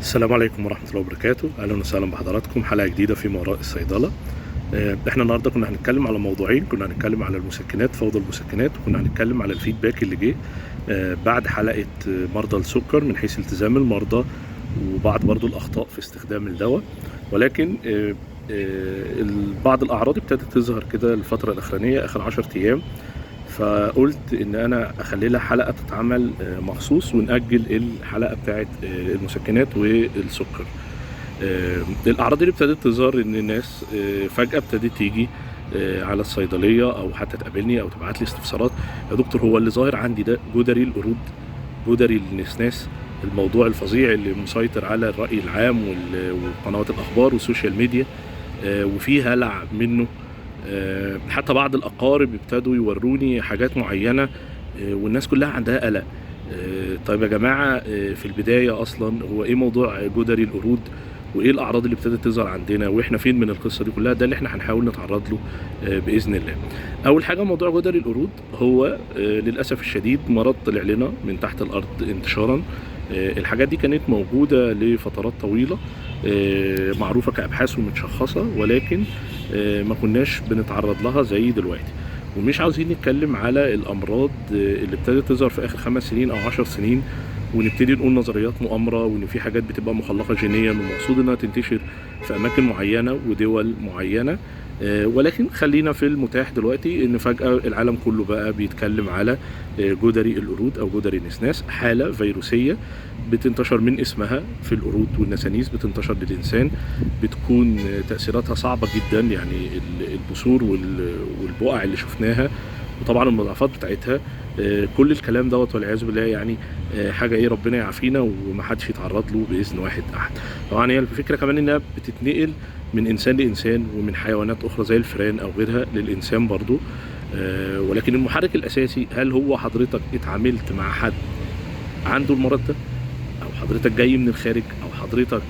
السلام عليكم ورحمة الله وبركاته. أهلا وسهلا بحضراتكم، حلقة جديدة في ما وراء الصيدلة. احنا النهاردة كنا هنتكلم على موضوعين، كنا هنتكلم على المسكنات، فوضى المسكنات، وكنا هنتكلم على ال feedback اللي جه بعد حلقة مرضى السكر من حيث التزام المرضى وبعض برضو الأخطاء في استخدام الدواء. ولكن بعض الأعراض ابتدت تظهر كده الفترة الأخرانية آخر 10 أيام، فقلت ان انا اخلي لها حلقة تتعمل مخصوص ونأجل الحلقة بتاعت المسكنات والسكر. الاعراض اللي ابتدت تظهر ان الناس فجاة ابتدت تيجي على الصيدلية او حتى تقابلني او تبعت لي استفسارات: يا دكتور هو اللي ظاهر عندي ده جدري القرود، جدري النسناس، الموضوع الفظيع اللي مسيطر على الرأي العام وقنوات الاخبار وال social media، وفي هلع منه. حتى بعض الأقارب ابتدوا يوروني حاجات معينة، والناس كلها عندها قلق. طيب يا جماعة، في البداية أصلا هو إيه موضوع جدري القرود، وإيه الأعراض اللي ابتدت تظهر عندنا، وإحنا فين من القصة دي كلها؟ ده اللي إحنا هنحاول نتعرض له بإذن الله. أول حاجة، موضوع جدري القرود هو للأسف الشديد مرض طلع لنا من تحت الأرض انتشارا. الحاجات دي كانت موجودة لفترات طويلة، معروفة كأبحاث ومتشخصة، ولكن ما كناش بنتعرض لها زي دلوقتي. ومش عاوزين نتكلم على الأمراض اللي ابتدت تظهر في آخر 5 سنين أو 10 سنين ونبتدي نقول نظريات مؤامرة، وإن في حاجات بتبقى مخلقة جينيا ومقصود إنها تنتشر في أماكن معينة ودول معينة. ولكن خلينا في المتاح دلوقتي، إن فجأة العالم كله بقى بيتكلم على جدري القرود أو جدري النسناس، حالة فيروسية بتنتشر من اسمها في القرود والنسانيس، بتنتشر للإنسان، بتكون تأثيراتها صعبة جدا، يعني البثور والبقع اللي شفناها وطبعا المضاعفات بتاعتها، كل الكلام دوت والعياذ بالله، يعني حاجة ايه، ربنا يعافينا ومحدش يتعرض له بإذن واحد أحد. طبعا هي الفكرة كمان إنها بتتنقل من إنسان لإنسان ومن حيوانات أخرى زي الفئران أو غيرها للإنسان برضو. ولكن المحرك الأساسي، هل هو حضرتك اتعاملت مع حد عنده المرض ده، أو حضرتك جاي من الخارج، أو حضرتك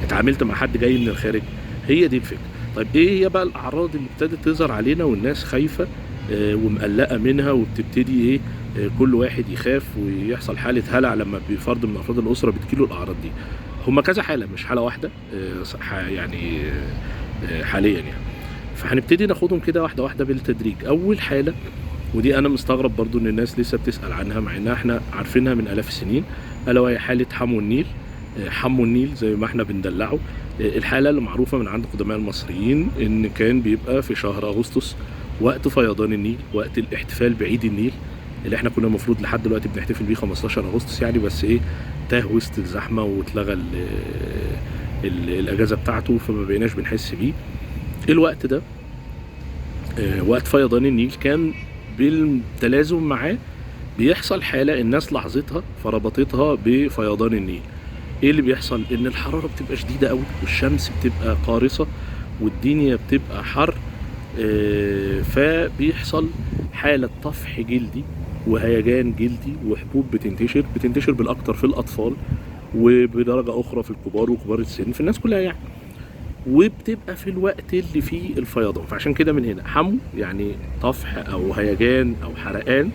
اتعاملت مع حد جاي من الخارج؟ هي دي الفكرة. طيب ايه هي بقى الأعراض اللي ابتدت تظهر علينا والناس خايفة ومقلقة منها، وبتبتدي ايه، كل واحد يخاف ويحصل حالة هلع لما بفرد من أفراد الأسرة بتجيله الأعراض دي؟ هما كذا حالة، مش حالة واحدة، يعني حاليا يعني. فهنبتدي ناخدهم كده واحدة واحدة بالتدريج. أول حالة، ودي أنا مستغرب برضو إن الناس لسه بتسأل عنها مع إنها إحنا عارفينها من آلاف السنين، ألا وهي حالة حمو النيل. حمو النيل زي ما إحنا بندلعه، الحالة اللي معروفة من عند قدماء المصريين إن كان بيبقى في شهر أغسطس وقت فيضان النيل، وقت الاحتفال بعيد النيل اللي إحنا كنا المفروض لحد دلوقتي بنحتفل بيه 15 أغسطس يعني، بس إيه، تاه وسط الزحمة واتلغى الأجازة بتاعته، فما بقيناش بنحس بيه. الوقت ده، وقت فيضان النيل، كان بالتلازم معاه بيحصل حالة الناس لاحظتها فربطتها بفيضان النيل. ايه اللي بيحصل؟ ان الحرارة بتبقى شديدة قوي، والشمس بتبقى قارصة، والدنيا بتبقى حر، فبيحصل حالة طفح جلدي وهيجان جلدي وحبوب بتنتشر بالاكتر في الاطفال، وبدرجة اخرى في الكبار وكبار السن، في الناس كلها يعني، وبتبقى في الوقت اللي فيه الفيضان. فعشان كده من هنا حمو يعني طفح او هيجان او حرقان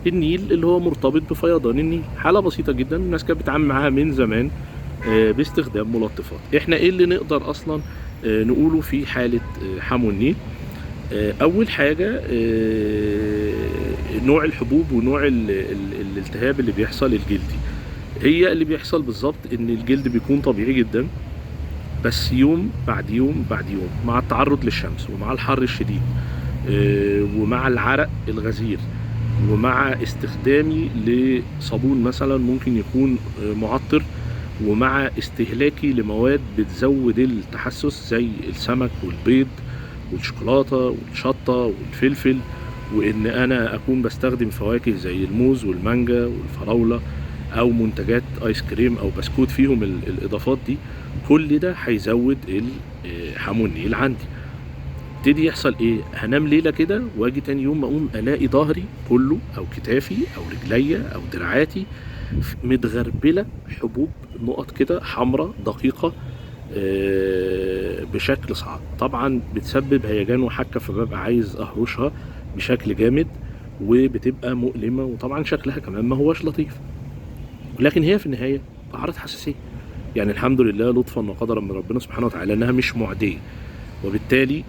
النيل اللي هو مرتبط بفيضان النيل. حالة بسيطة جدا الناس كانت بتتعامل معاها من زمان، باستخدام ملطفات. احنا ايه اللي نقدر اصلا نقوله في حالة حمو النيل؟ اول حاجة، نوع الحبوب ونوع الالتهاب اللي بيحصل الجلدي. هي اللي بيحصل بالظبط ان الجلد بيكون طبيعي جدا، بس يوم بعد يوم بعد يوم مع التعرض للشمس ومع الحر الشديد، ومع العرق الغزير، ومع استخدامي لصابون مثلا ممكن يكون معطر، ومع استهلاكي لمواد بتزود التحسس زي السمك والبيض والشوكولاتة والشطة والفلفل، وإن أنا أكون بستخدم فواكه زي الموز والمانجا والفراولة أو منتجات آيس كريم أو بسكوت فيهم الإضافات دي، كل ده هيزود حمو النيل عندي. ابتدي يحصل ايه؟ هنام ليلة كده واجي تاني يوم اقوم الاقي ظهري كله او كتافي او رجليا او دراعاتي متغربله حبوب، نقط كده حمراء دقيقة، بشكل صعب. طبعا بتسبب هيجان وحكه، فببقى عايز اهرشها بشكل جامد، وبتبقى مؤلمة، وطبعا شكلها كمان ما هوش لطيف. لكن هي في النهاية اعراض حساسية. يعني الحمد لله لطفا وقدرا من ربنا سبحانه وتعالى انها مش معدية، وبالتالي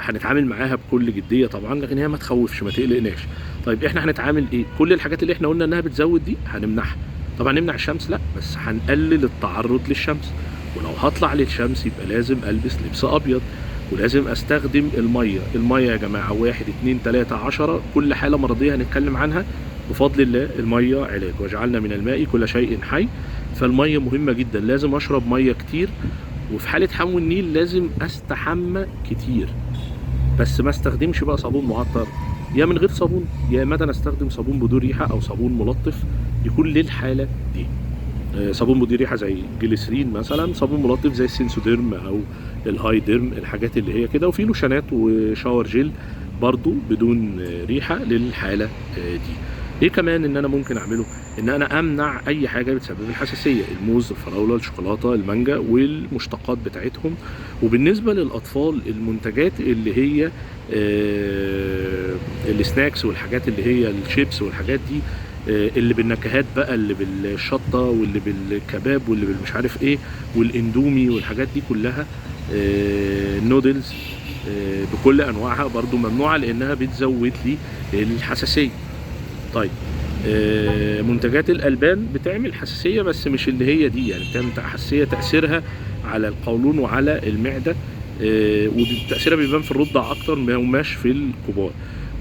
هنتعامل معاها بكل جدية طبعا، لكن هي ما تخوفش ما تقلقناش. طيب احنا هنتعامل ايه؟ كل الحاجات اللي احنا قلنا انها بتزود دي هنمنعها. طبعا نمنع الشمس؟ لا، بس هنقلل التعرض للشمس. ولو هطلع للشمس يبقى لازم البس لبس ابيض، ولازم استخدم المية. المية يا جماعة 1 2 3 10، كل حاله مرضية هنتكلم عنها بفضل الله المية علاج، وجعلنا من الماء كل شيء حي. فالميه مهمة جدا، لازم اشرب مية كتير. وفي حاله حمو النيل لازم استحمى كتير، بس ما استخدمش بقى صابون معطر، يا من غير صابون، يا اما انا استخدم صابون بدون ريحه او صابون ملطف يكون للحالة دي. صابون بدون ريحه زي جليسرين مثلا، صابون ملطف زي السنسوديرم او الهايديرم، الحاجات اللي هي كده. وفي لوشنات و shower gel برضو بدون ريحه للحالة دي. ايه كمان ان انا ممكن اعمله؟ ان انا امنع اي حاجة بتسبب الحساسية، الموز، الفراوله، الشوكولاتة، المانجا والمشتقات بتاعتهم. وبالنسبة للاطفال المنتجات اللي هي ال snacks والحاجات اللي هي الشيبس والحاجات دي، اللي بالنكهات بقى، اللي بالشطه واللي بالكباب واللي بالمش عارف ايه والاندومي والحاجات دي كلها، النودلز بكل انواعها برضو ممنوعة لانها بتزود لي الحساسية. طيب منتجات الالبان بتعمل حساسية، بس مش اللي هي دي، يعني بتعمل حساسية تاثيرها على القولون وعلى المعدة، وتاثيرها بيبان في الرضع اكتر ما هماش في الكبار.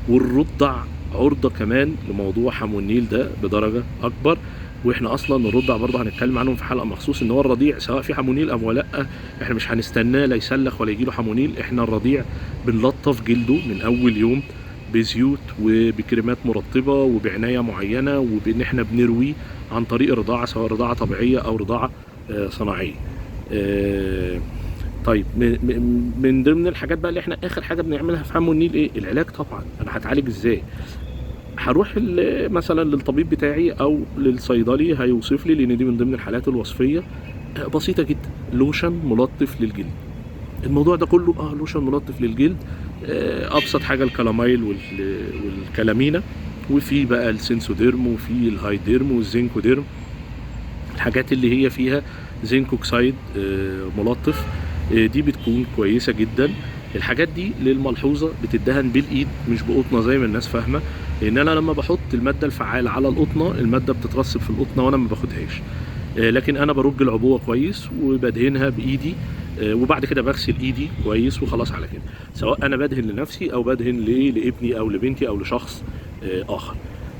والرضع عرضه كمان لموضوع حمو النيل ده بدرجة اكبر، واحنا اصلا الرضع برضه هنتكلم عنهم في حلقة مخصوص، ان هو الرضيع سواء في حمو نيل او لا احنا مش هنستناه لا يسلخ ولا يجيله حمو نيل، احنا الرضيع بنلطف جلده من اول يوم بزيوت وبكريمات مرطبه وبعنايه معينة، وبان احنا بنرويه عن طريق الرضاعة، سواء رضاعه طبيعية او رضاعه صناعية. طيب من ضمن الحاجات بقى اللي احنا اخر حاجة بنعملها في حمو النيل ايه؟ العلاج طبعا. انا هتعالج ازاي؟ هروح مثلا للطبيب بتاعي او للصيدلي، هيوصف لي، لان دي من ضمن الحالات الوصفية بسيطة جدا، لوشن ملطف للجلد. الموضوع ده كله لوشن ملطف للجلد، ابسط حاجة الكلامايل والكلامينا، وفي بقى السنسوديرم وفي الهايديرم والزنكوديرم، الحاجات اللي هي فيها zinc oxide ملطف، دي بتكون كويسة جدا. الحاجات دي للملحوظه بتدهن بالايد مش بقطنه زي ما الناس فاهمه، لان انا لما بحط المادة الفعالة على القطنه المادة بتترسب في القطنه وانا ما باخدهاش، لكن انا برج العبوه كويس وبدهنها بايدي، وبعد كده بغسل ايدي كويس وخلاص على كده، سواء انا بدهن لنفسي او بدهن لابني او لبنتي او لشخص اخر.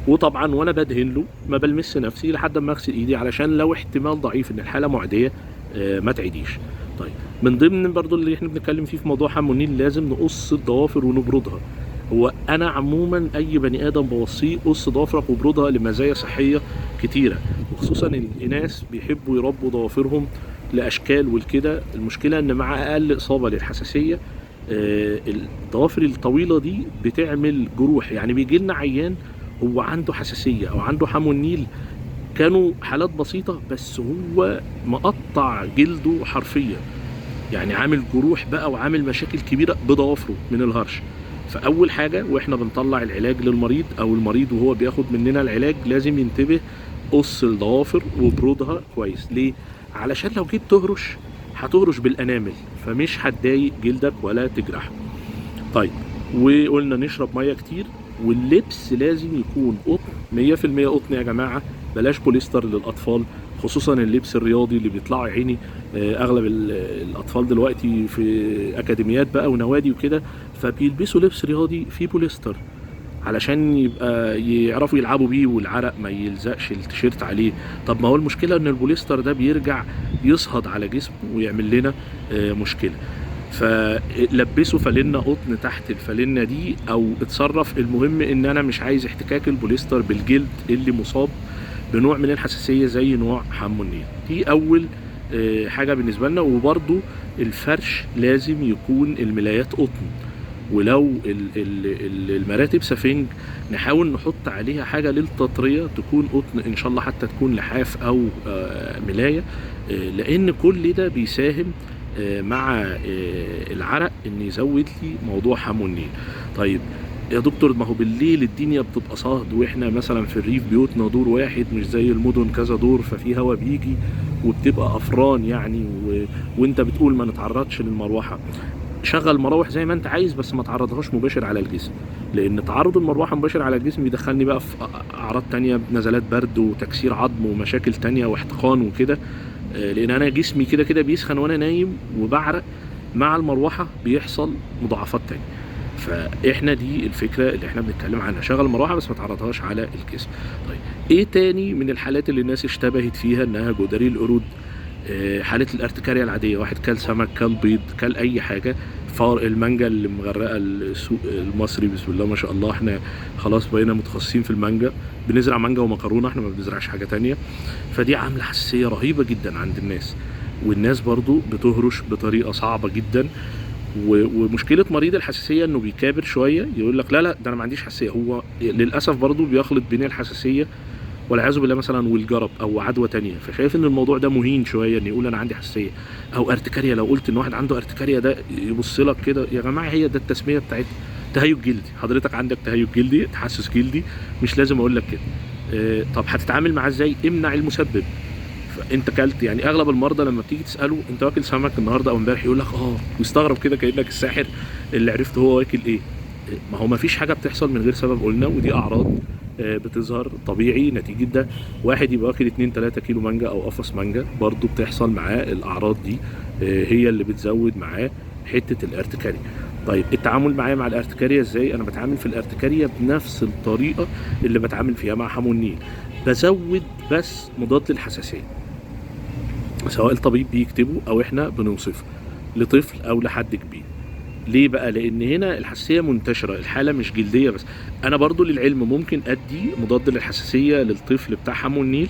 وطبعا وانا بدهن له ما بلمس نفسي لحد ما اغسل ايدي، علشان لو احتمال ضعيف ان الحالة معدية ما تعديش. طيب من ضمن برضو اللي احنا بنتكلم فيه في موضوع حمو النيل، لازم نقص الضوافر ونبردها. هو انا عموما اي بني ادم بوصية قص ضوافرك وبردها لمزايا صحية كتيرة، وخصوصا الاناث بيحبوا يربوا ضوافرهم لاشكال والكده. المشكلة ان مع اقل اصابه للحساسيه الضوافر الطويلة دي بتعمل جروح. يعني بيجي لنا عيان هو عنده حساسية او عنده حمو النيل، كانوا حالات بسيطة بس هو مقطع جلده حرفيا، يعني عامل جروح بقى وعامل مشاكل كبيرة بضوافره من الهرش. فاول حاجة واحنا بنطلع العلاج للمريض او المريض وهو بياخد مننا العلاج لازم ينتبه، قص الضوافر وبرودها كويس. ليه؟ علشان لو جيت تهرش هتهرش بالانامل، فمش هتضايق جلدك ولا تجرحه. طيب وقلنا نشرب مية كتير، واللبس لازم يكون قطن 100% قطن يا جماعة، بلاش بوليستر للاطفال، خصوصا اللبس الرياضي اللي بيطلعوا عيني اغلب الاطفال دلوقتي في اكاديميات بقى ونوادي وكده، فبيلبسوا لبس رياضي فيه بوليستر علشان يبقى يعرفوا يلعبوا بيه والعرق ما يلزقش التيشيرت عليه. طب ما هو المشكلة ان البوليستر ده بيرجع يصهد على جسمه ويعمل لنا مشكلة. فلبسوا فالنة قطن تحت الفالنة دي او اتصرف. المهم ان انا مش عايز احتكاك البوليستر بالجلد اللي مصاب بنوع من الحساسية زي نوع حمو النيل. دي اول حاجة بالنسبة لنا. وبرده الفرش لازم يكون الملايات قطن، ولو المراتب سفنج نحاول نحط عليها حاجة للتطريه تكون قطن ان شاء الله، حتى تكون لحاف او ملايه، لان كل ده بيساهم مع العرق ان يزود لي موضوع حمو النيل. طيب يا دكتور ما هو بالليل الدنيا بتبقى صهد، واحنا مثلا في الريف بيوتنا دور واحد مش زي المدن كذا دور، ففي هوا بيجي وبتبقى افران يعني، وانت بتقول ما نتعرضش للمروحه. شغل مراوح زي ما انت عايز، بس ما تعرضهاش مباشر على الجسم، لان تعرض المروحة مباشر على الجسم بيدخلني بقى في اعراض تانية، نزلات برد وتكسير عظم ومشاكل تانية واحتقان وكده، لان انا جسمي كده كده بيسخن وانا نايم وبعرق، مع المروحة بيحصل مضاعفات تانية. فاحنا دي الفكرة اللي احنا بنتكلم عنها، شغل المروحة بس ما تعرضهاش على الجسم. طيب ايه تاني من الحالات اللي الناس اشتبهت فيها انها جدري القرود؟ حالة الارتكاريا العادية، واحد كل سمك، كل بيض، كل أي حاجة، فار المانجا اللي مغرقة السوق المصري بسم الله ما شاء الله، احنا خلاص بقينا متخصصين في المانجا، بنزرع مانجا ومكرونة، احنا ما بنزرعش حاجة تانية. فدي عاملة حساسية رهيبة جدا عند الناس، والناس برضو بتهرش بطريقة صعبة جدا. ومشكلة مريض الحساسية انه بيكابر شوية، يقول لك لا لا ده انا ما عنديش حساسية. هو للأسف برضو بيخلط بين الحساسية والعياذ بالله مثلا والجرب او عدوى تانية، فشايف ان الموضوع ده مهين شوية ان يقول انا عندي حساسية او ارتكاريا. لو قلت ان واحد عنده ارتكاريا ده يبص لك كده، يا جماعة هي ده التسمية بتاعتها، تهيج جلدي، حضرتك عندك تهيج جلدي، تحسس جلدي، مش لازم اقول لك كده. طب هتتعامل معاه ازاي؟ امنع المسبب. فانت كلت، يعني اغلب المرضى لما بتيجي تساله انت واكل سمك النهارده او امبارح يقول لك اه، ويستغرب كده كانك الساحر اللي عرفت هو واكل ايه. ما هو ما فيش حاجة بتحصل من غير سبب قلنا، ودي اعراض بتظهر طبيعي نتيجة ده. واحد يبقى واكل 2-3 كيلو مانجا او قفص مانجا برضو بتحصل معاه الاعراض دي، هي اللي بتزود معاه حتة الارتكاريا. طيب التعامل معايا مع الارتكاريا ازاي؟ انا بتعامل في الارتكاريا بنفس الطريقة اللي بتعامل فيها مع حمو النيل، بزود بس مضاد للحساسيه، سواء الطبيب بيكتبه او احنا بنوصفه لطفل او لحد كبير. ليه بقى؟ لان هنا الحساسية منتشرة، الحالة مش جلدية بس. انا برضو للعلم ممكن ادي مضاد للحساسيه للطفل بتاع حمو النيل،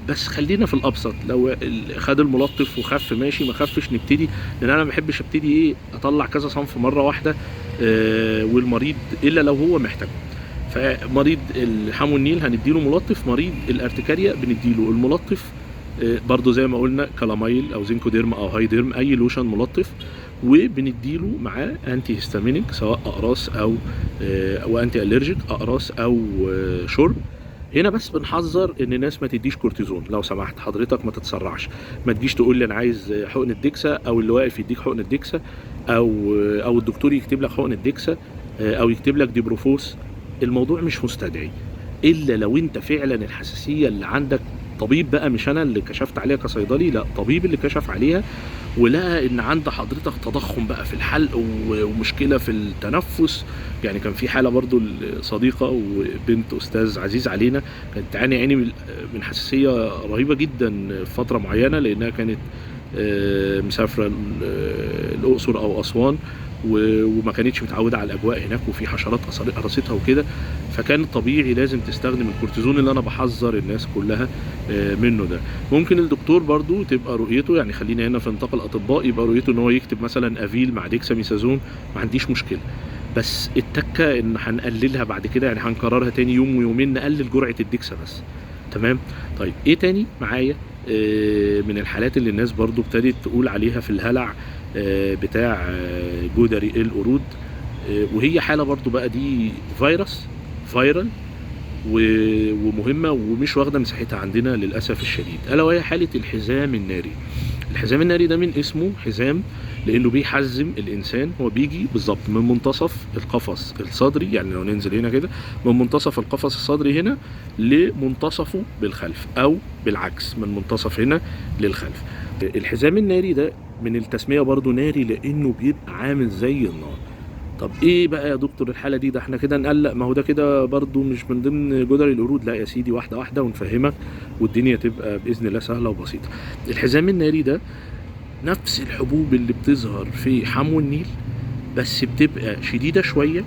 بس خلينا في الابسط، لو خد الملطف وخف ماشي، ما خفش نبتدي، لان انا ما بحبش ابتدي ايه اطلع كذا صنف مرة واحدة، والمريض الا لو هو محتاجه. فمريض الحمو النيل هنديله ملطف، مريض الارتكاريا بنديله الملطف، برضو زي ما قلنا كلامايل او زينكوديرم او هايديرم، اي لوشن ملطف، وبنديله معاه antihistaminic سواء اقراص او anti allergic، اقراص او شرب. هنا بس بنحذر ان الناس ما تديش كورتيزون، لو سمحت حضرتك ما تتسرعش، ما تجيش تقول لي انا عايز حقنه ديكسا، او اللي واقف يديك حقنه ديكسا، او الدكتور يكتب لك حقنه ديكسا، او يكتب لك ديبروفوس. الموضوع مش مستدعي الا لو انت فعلا الحساسية اللي عندك طبيب بقى، مش انا اللي كشفت عليها كصيدلي، لا طبيب اللي كشف عليها ولقى ان عند حضرتك تضخم بقى في الحلق ومشكلة في التنفس. يعني كان في حاله برضو صديقه وبنت استاذ عزيز علينا كانت تعاني عيني من حساسية رهيبة جدا في فترة معينة، لانها كانت مسافرة الاقصر او اسوان وما كانتش متعوده على الاجواء هناك، وفي حشرات قرصتها وكده، فكان طبيعي لازم تستخدم الكورتيزون اللي انا بحذر الناس كلها منه ده. ممكن الدكتور برضو تبقى رؤيته، يعني خلينا هنا في نطاق الاطباء، يبقى رؤيته ان هو يكتب مثلا افيل مع ديكساميثازون، ما عنديش مشكلة، بس التكه ان هنقللها بعد كده، يعني هنكررها تاني يوم ويومين، نقلل جرعة الديكسا بس. تمام. طيب ايه تاني معايا من الحالات اللي الناس برضو ابتدت تقول عليها في الهلع بتاع جدري القرود، وهي حالة برضو بقى دي فيروس viral ومهمة ومش واخدة مساحتها عندنا للأسف الشديد، ألا وهي حالة الحزام الناري. الحزام الناري ده من اسمه حزام لأنه بيحزم الإنسان، هو بيجي بالظبط من منتصف القفص الصدري، يعني لو ننزل هنا كده من منتصف القفص الصدري هنا لمنتصفه بالخلف، أو بالعكس من منتصف هنا للخلف. الحزام الناري ده من التسمية برضو ناري لأنه بيبقى عامل زي النار. طب ايه بقى يا دكتور الحالة دي؟ ده احنا كده نقلق، ما هو ده كده برضو مش من ضمن جدري القرود. لا يا سيدي، واحدة واحدة ونفهمك والدنيا تبقى بإذن الله سهلة وبسيطة. الحزام الناري ده نفس الحبوب اللي بتظهر في حمو النيل، بس بتبقى شديدة شوية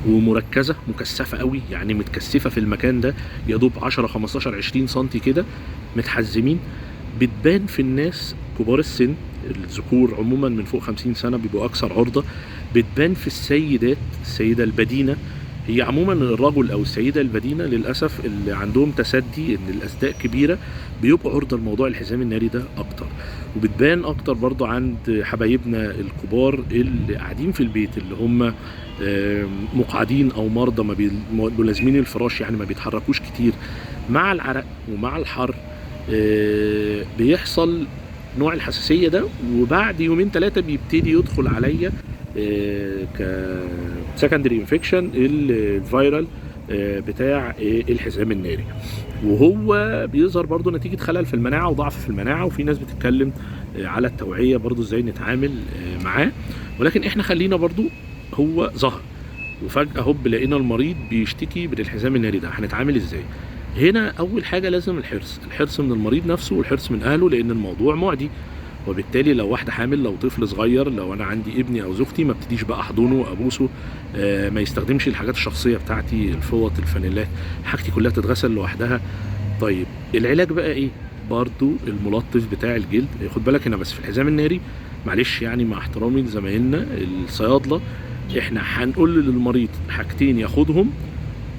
ومركزة، مكثفة قوي، يعني متكثفة في المكان ده يا دوب 10 15 20 سنتي كده متحزمين. بتبان في الناس كبار السن، الذكور عموما من فوق 50 سنة بيبقوا أكثر عرضة. بتبان في السيدات، السيدة البدينة هي عموما الرجل او السيدة البدينه للاسف اللي عندهم تسدي ان الاسداء كبيرة بيبقوا عرضه لموضوع الحزام الناري ده اكتر، وبتبان اكتر برضو عند حبايبنا الكبار اللي قاعدين في البيت، اللي هم مقعدين او مرضى ما ملازمين الفراش، يعني ما بيتحركوش كتير. مع العرق ومع الحر بيحصل نوع الحساسية ده، وبعد يومين ثلاثة بيبتدي يدخل عليا ك secondary infection ال viral بتاع الحزام الناري، وهو بيظهر برضو نتيجة خلل في المناعة وضعف في المناعة. وفي ناس بتتكلم على التوعية برضو ازاي نتعامل معاه، ولكن احنا خلينا برضو هو ظهر وفجأة هوب لقينا المريض بيشتكي من الحزام الناري ده، هنتعامل ازاي؟ هنا اول حاجة لازم الحرص، الحرص من المريض نفسه والحرص من اهله، لان الموضوع معدي. وبالتالي لو واحدة حامل، لو طفل صغير، لو انا عندي ابني او زوجتي، ما ابتديش بقى احضنه ابوسه، ما يستخدمش الحاجات الشخصية بتاعتي، الفوط، الفانيلات، حاجتي كلها تتغسل لوحدها. طيب العلاج بقى ايه؟ برضو الملطف بتاع الجلد. خد بالك هنا بس في الحزام الناري، معلش يعني مع احترامي لزمايلنا الصيادله، احنا هنقول للمريض حاجتين ياخدهم،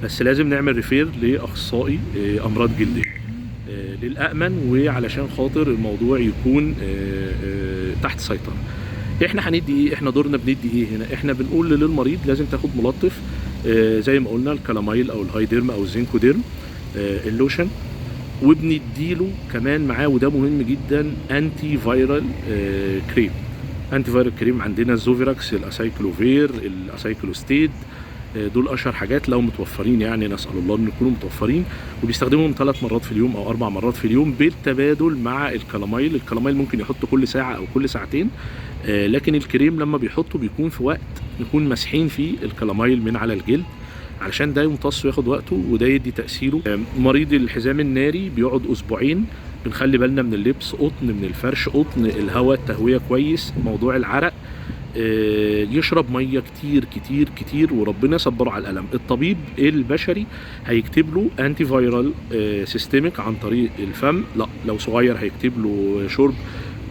بس لازم نعمل refer لاخصائي امراض جلدية للأأمن، وعلشان خاطر الموضوع يكون تحت سيطرة. احنا هندي ايه؟ احنا دورنا بندي ايه هنا؟ احنا بنقول للمريض لازم تاخد ملطف زي ما قلنا الكلامايل او الهايديرم او الزنكوديرم، اللوشن، وبنديله كمان معاه، وده مهم جدا، antiviral cream. antiviral cream عندنا الزوفيراكس، الاسايكلوفير، الاسايكلوستيد، دول اشهر حاجات لو متوفرين، يعني نسال الله ان يكونوا متوفرين. وبيستخدمهم 3 مرات في اليوم او 4 مرات في اليوم بالتبادل مع الكلامايل. الكلامايل ممكن يحطه كل ساعة او كل ساعتين، لكن الكريم لما بيحطه بيكون في وقت نكون ماسحين فيه الكلامايل من على الجلد، علشان ده يمتص وياخد وقته وده يدي تاثيره. مريض الحزام الناري بيقعد اسبوعين، بنخلي بالنا من اللبس، قطن من الفرش، قطن، الهواء، التهويه كويس، موضوع العرق، يشرب مية كتير كتير كتير، وربنا يصبره على الالم. الطبيب البشري هيكتب له antiviral systemic عن طريق الفم، لا لو صغير هيكتب له شرب،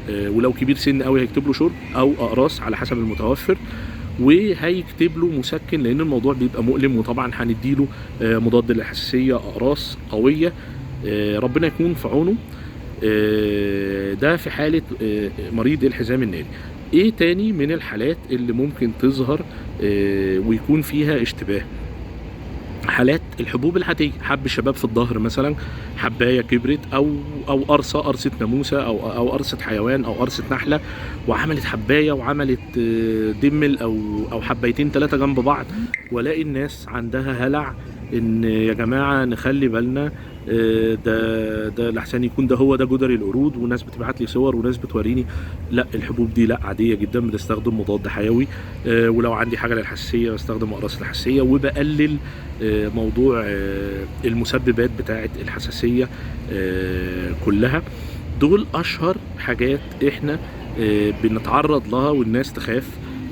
ولو كبير سن قوي هيكتب له شرب او اقراص على حسب المتوفر، وهيكتب له مسكن لان الموضوع بيبقى مؤلم، وطبعا هنديله مضاد للحساسيه، اقراص قوية. ربنا يكون في عونه. ده في حاله مريض الحزام الناري. ايه تاني من الحالات اللي ممكن تظهر ويكون فيها اشتباه؟ حالات الحبوب العادية، حب شباب في الظهر مثلا، حبايه كبرت، او قرصة، قرصة ناموسه او قرصة حيوان او قرصة نحله، وعملت حبايه وعملت دمل او حبايتين 3 جنب بعض، والاقي الناس عندها هلع ان يا جماعة نخلي بالنا، ده لحسن يكون ده هو ده جدري القرود، وناس بتبعت لي صور وناس بتوريني. لا، الحبوب دي لا، عادية جدا، بنستخدم مضاد حيوي، ولو عندي حاجة للحساسيه بستخدم اقراص الحساسية، وبقلل موضوع المسببات بتاعه الحساسية كلها. دول اشهر حاجات احنا بنتعرض لها والناس تخاف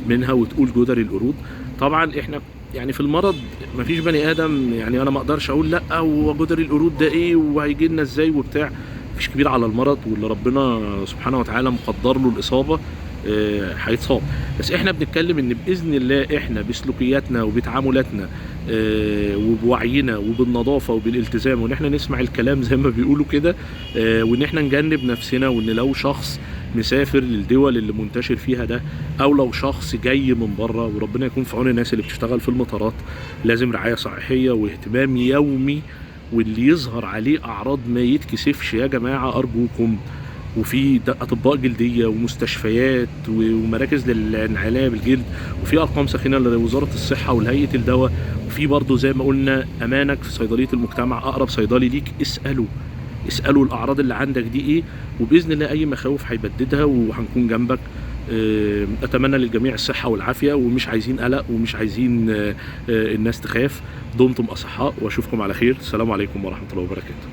منها وتقول جدري القرود. طبعا احنا يعني في المرض مفيش بني ادم، يعني انا ما اقدرش اقول لا وجدري القرود ده ايه وهيجي لنا ازاي وبتاع، مفيش كبير على المرض، واللي ربنا سبحانه وتعالى مقدر له الاصابة هيتصاب. بس احنا بنتكلم ان باذن الله احنا بسلوكياتنا وبتعاملاتنا وبوعينا وبالنظافه وبالالتزام، وان احنا نسمع الكلام زي ما بيقولوا كده، وان احنا نجنب نفسنا، وان لو شخص مسافر للدول اللي منتشر فيها ده، او لو شخص جاي من بره، وربنا يكون في عون الناس اللي بتشتغل في المطارات، لازم رعاية صحية واهتمام يومي، واللي يظهر عليه اعراض ما يتكسفش يا جماعة ارجوكم. وفي اطباء جلدية ومستشفيات ومراكز للعنايه بالجلد، وفي ارقام ساخنة لوزارة الصحة ولهيئه الدواء، وفي برضه زي ما قلنا امانك في صيدلية المجتمع، اقرب صيدلي ليك اساله الاعراض اللي عندك دي ايه، وباذن الله اي مخاوف هيبددها وهنكون جنبك. اتمنى للجميع الصحة والعافية، ومش عايزين قلق ومش عايزين الناس تخاف. دمتم اصحاء واشوفكم على خير. السلام عليكم ورحمة الله وبركاته.